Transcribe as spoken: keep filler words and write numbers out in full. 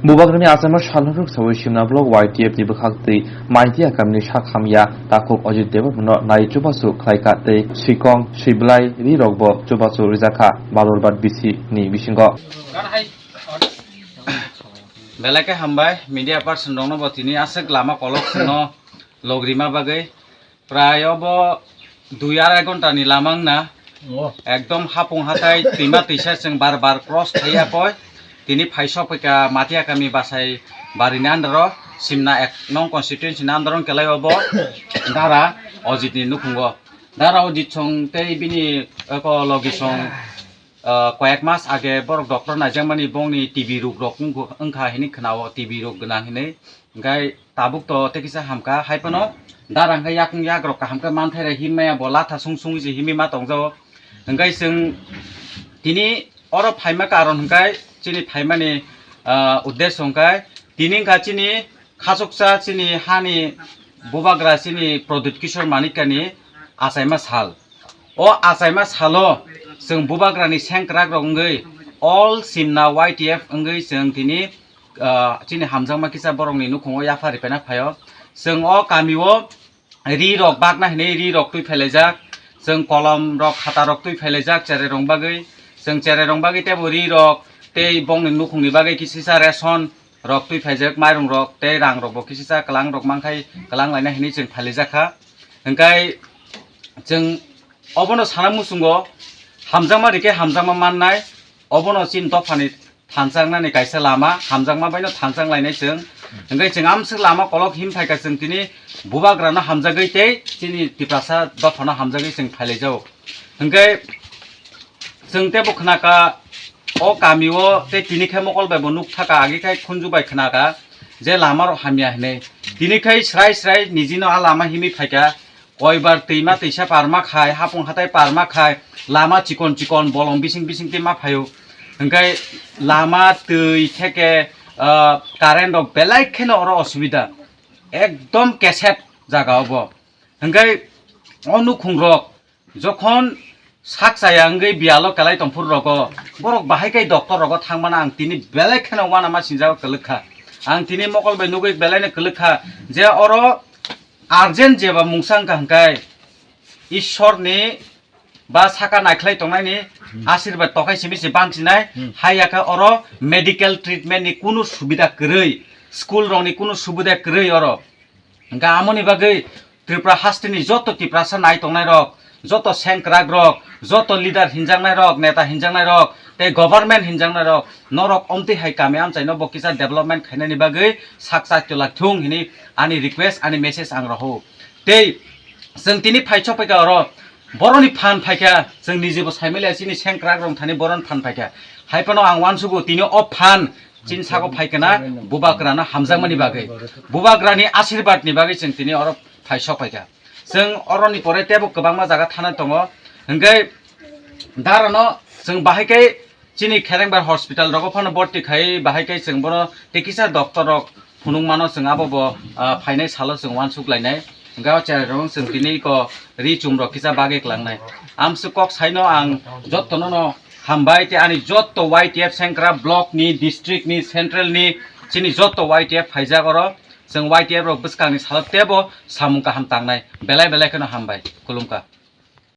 Bubagrani achaima salnwkrwk sawi Simna block Y T F ni bwkhak twi Maiti akamni sak hamya takhuk Ajit Debbarmano nai chubachu khlaikha tei swikong, swiblai, ri rokbo chubachu rijakha Balurbat bisi ni bisingo. Belai khe hambai media person rokno bo tini aswk lama kolok sano logrima bagwi. Prai obo dui arai ghonta ni lama wngna. Oh. Ekdom hapung hatai twima twisa chwng bar bar cross khaiya koi. Tini phaisok phaikha Matia kami Basai bari ni under o Simna ek nong constituency ni under o kelai obo Dara Ojit ni nukhungo. Dara Ojit song tei bini eko logi song, ah, koyek mas age borok doctor naijakmani bongni T B rok rok wngkha hini khwnao T B rok gwnang hini. Hingkai tabuk to tei kisa hamkha, hai phano dara hingkai yakung yagrok kaham khe manthai rai himya bo latha sung sung se himwi ma tongjago. Hingkai chwng tini oro phaima karon hingkai chini phaimani, ah, uddesho hingkai tini wngkha chini khachuksa chini hani bubagra chini Pradyut Kishore Manikyani achaima sal. O achaima salo chwng bubagrani sengkrakrok wngwi all Simna Y T F wngwi chwng tini, ah, chini hamjakma kisa borokni nukhungo yapha ripaina phaio. Chwng o kamio ri rok bakna hinwi ri rok twi phailaijak. Chwng kolom rok khata rok twi phailaijak cherai rok bagwi. Chwng cherai rok bagwi teibo ri rok tei bongni nukhungni bagwi kisisa ration rok twi phaijak, mairung rok tei rang rok bo kisisa kwlang rok mankhai kwlang laina hinwi chwng phailaijakha. Hingkai chwng obono sana muchungo hamjakma rikhe hamjakma mannai, obono chini dophani thanchaknani kaisa lama, hamjakma baino thanchak lainai chwng. Hingkai chwng amswk lama kolok him phaikha chwng tini bubagrano hamjagwi tei chini Tiprasa dophano hamjagwi chwng phailaijago. Hingkai chwng teibo khnakha o kamio tei tini khe mokol bai bo nukthaka agi khai khunju bai khnakha je lama rok hamya hinwi. Tini khai srai srai nijino a lama himwi phaikha. Koibar twima twisa parma khai, hapung hatai parma khai, lama chikon chikon bolong bising bising tei ma phaio. Hingkai lama twi theke, ah, current rok belai kheno oro osubida. Ekdom keset jaga obo. Hingkai o nukhung rok jokhon sak chaya wngwi biyalo kelai tongphuru rogo, borok bahai kai doctor rogo thangmana ang tini belai kheno uanama sinjago kwlwkha. Ang tini mokol bai nugwi belaino kwlwkha je oro urgent jeba mungsa wngkha hwnkhe Ishwar ni ba saka naikhlai tongnai ni asirba tokai simi se bangsinai. Hmm. Hai yakha oro medical treatment ni kunu subida kwrwi, school rok ni kunu subida kwrwi oro. Hingkhe amoni bagwi Tripura hasteni joto Tiprasa nai tongnai rok, joto sengkrak rok, joto leader hinjaknai rok, neta hinjaknai rok, tei government hinjaknai rok, norok omtwi hai kami amchaino bo kisa development khainani bagwi sak chak twlak thung hini ani request, ani message ang roho. Tei chwng tini phai chok phaikha oro, boroni phan phaikha, chwng nijebo saimaliya chini sengkrak rok thani boron phan phaikha. Hai phano ang uansugo tini o phan Chini sago phaikha na bubagrano hamjakmani bagwi, bubagrani asirbatni bagwi chwng tini oro phai sok phaikha. Chwng oroni pore teibo kwbangma jaga thana tongo. Hwnkhe darano chwng bahai khe chini Kherengbar hospital rogo phano borti khai, bahai khe chwng bono tei kisa doctor rok phunukmano chwng abo bo, ah, phainai salo chwng uansuk lainai. Hwnkhe o cherai rok chwng tini iko ri chum rok kisa bagwi klangnai. Amswk kok saino ang jottono no hambai tei ani jotto Y T F Sengkra block ni, district ni, central ni chini jotto Y T F phaijak oro. Chwng Y T F rok bwskang ni salo teibo samung kaham tangnai. Belai belai kheno hambai. Khulumkha.